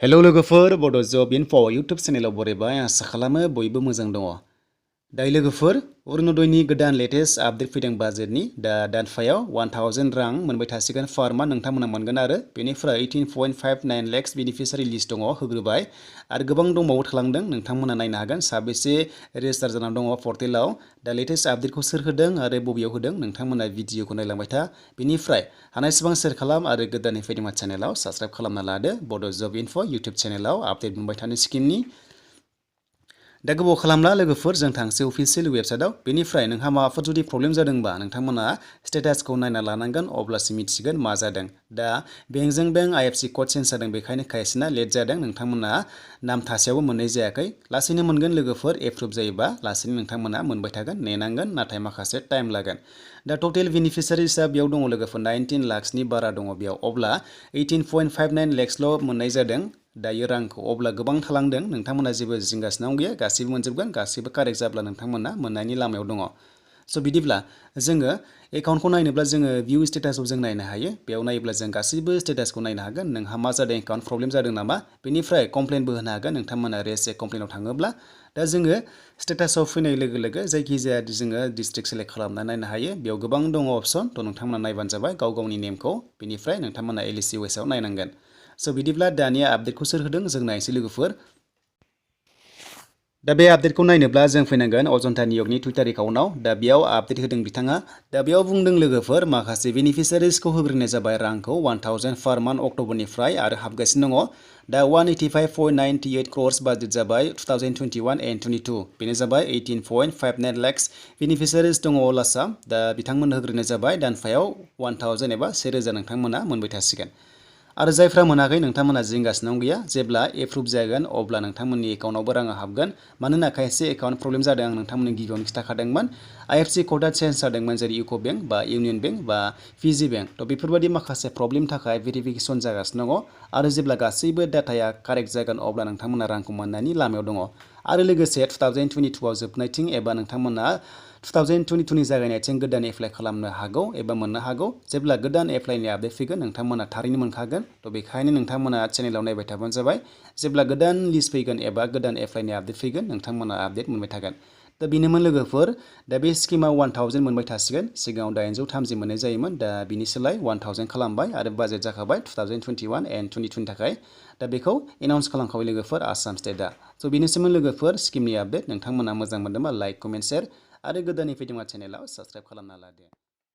Hello लोगोफोर बड' जब info YouTube चेनेलाव बरायबाय आसा खालामो बयबो मोजां दङ। दायो लोगोफोर अरुणोदयनि गोदान लेटेस्ट आपडेट फैदों बाजेटनि दा दानफायाव 1000 रां मोनबाय थासिगोन फार मान्थ नोंथांमोना मोनगोन आरो बेनिफ्राय 18.59 लाख्स बेनिफिसियारि लिस्ट दङ होग्रोबाय आरो गोबां दंबावो थालांदों नोंथांमोना नायनो हागोन साबेसे रेजिस्टार जानानै दङ पर्टेलाव दा लेटेस्ट आपडेटखौ सोर होदों आरो बबेयाव होदों नोंथांमोना भिडिअखौ नायलांबाय था बेनिफ्राय हानायसेबां शेयार खालाम आरो गोदानै फैदोंबा चेनेलाव साबस्क्राइब खालामना लादो बड' जब इनफो इउटुब चेनेलाव आपडेट मोनबाय थानो स्किमनि दा गोबाव खालामला लोगोफोर जों थांसै अफिसियेल वेबसाइटआव बेनिफ्राय नोंहा माबाफोर जुदि प्रब्लेम जादोंबा नोंथांमोना स्टेटासखौ नायना लानांगोन अब्लासो मिथिगोन मा जादों दा बेंकजों बेंक आईएफएससी कड चेन्ज जादों बेखायनो खायसेना लेट जादों नोंथांमोना नाम थासेयावबो मोननाय जायाखै लासैनो मोनगोन लोगोफोर एप्रुभ जायोबा लासैनो नोंथांमोना मोनबाय थागोन नेनांगोन नाथाय माखासे टाइम लागोन दा टटेल बेनिफिसियारिसआ बेयाव दङ लोगोफोर 19 लाख्सनि बारा दङ बेयाव अब्ला 18.59 लाख्सल' मोननाय जादों दायो रांखौ अब्ला गोबां थालांदों नोंथांमोना जेबो जिंगासिनांगौ गैया गासिबो मोनजोबगोन गासिबो कारेक्ट जाब्ला नोंथांमोना मोननायनि लामायाव दङ स' बिदिब्ला जोङो एकाउन्टखौ नायनोब्ला जोङो भिउ स्टेटासआव जों नायनो हायो बेयाव नायोब्ला जों गासिबो स्टेटासखौ नायनो हागोन नोंहा मा जादों एकाउन्ट प्रब्लेम जादों नामा बेनिफ्राय कमप्लेनबो होनो हागोन नोंथांमोना रेस ए कमप्लेनाव थाङोब्ला दा जोङो स्टेटासआव फैनाय लोगो लोगो जायखिजाया जोङो डिस्ट्रिक्ट सेलेक्ट खालामना नायनो हायो बेयाव गोबां दङ अपसन थ' नोंथांमोना नायबानो जाबाय गाव गावनि नेमखौ बेनिफ्राय नोंथांमोना LSCOSआव नायनांगोन स' बिदिब्ला दानिया आपडेटखौ सोर होदों जों नायनोसै लोगोफोर दा बे आपडेटखौ नायनोब्ला जों फैनांगोन अजन्ता नियगनि टुइटार एकाउन्टआव दा बेयाव आपडेट होदों बिथाङा दा बेयाव बुंदों लोगोफोर माखासे बेनिफिसियारिसखौ होग्रोनाय जाबाय रांखौ 1000 फार मान्थ अक्ट'बरनिफ्राय आरो हाबगासिनो दङ दा 185.98 क्र'र्स बाजेट जाबाय 2021 एन्ड 22 बेनो जाबाय 18.59 लाख्स बेनिफिसियारिस दङ अल आसाम दा बिथांमोननो होग्रोनाय जाबाय दानफायाव 1000 एबा 1000 नोंथांमोना मोनबाय थासिगोन आरो जायफ्रा मोनाखै नोंथांमोना जिंगासिनांगौ गैया जेब्ला एप्रुभ जागोन अब्ला नोंथांमोननि एकाउन्टआवबो राङा हाबगोन मानोना खायसे एकाउन्ट प्रब्लेम जादों आं नोंथांमोननि गिबियावनो खिन्थाखादोंमोन आईएफएससी क'डआ चेन्ज जादोंमोन जेरै इउक' बेंक बा इउनियन बेंक बा पिजि बेंक थ' बेफोरबायदि माखासे प्रब्लेमनि थाखाय भेरिफिकेसन जागासिनो दङ आरो जेब्ला गासैबो डाटाया कारेक्ट जागोन अब्ला नोंथांमोना रांखौ मोननायनि लामायाव दङ आरो लोगोसे 2022आव जोबनायथिं एबा नोंथांमोना 2022नि जागायनायथिं गोदान एप्लाइ खालामनो हागौ एबा मोननो हागौ जेब्ला गोदान एप्लाइनि आपडेट फैगोन नोंथांमोना थारैनो मोनखागोन थ' बेखायनो नोंथांमोना चेनेलाव नायबाय थाबानो जाबाय जेब्ला गोदान लिस्ट फैगोन एबा गोदान एप्लाइनि आपडेट फैगोन नोंथांमोना आपडेट मोनबाय थागोन दा बेनोमोन लोगोफोर दा बे स्किमाव 1000 मोनबाय थासिगोन सिगाङाव 830 मोननाय जायोमोन दा बिनि सोलाय 1000 खालामबाय आरो बाजेट जाखाबाय 2021 एन्ड 22नि थाखाय दा बेखौ एनाउन्स खालामखाबाय लोगोफोर आसाम स्टेटआ स' बेनोसैमोन लोगोफोर स्किमनि आपडेट नोंथांमोना मोजां मोनदोंबा लाइक कमेन्ट शेयार आरो गोदानै फैदोंबा चेनेलाव साबस्क्राइब खालामना लादो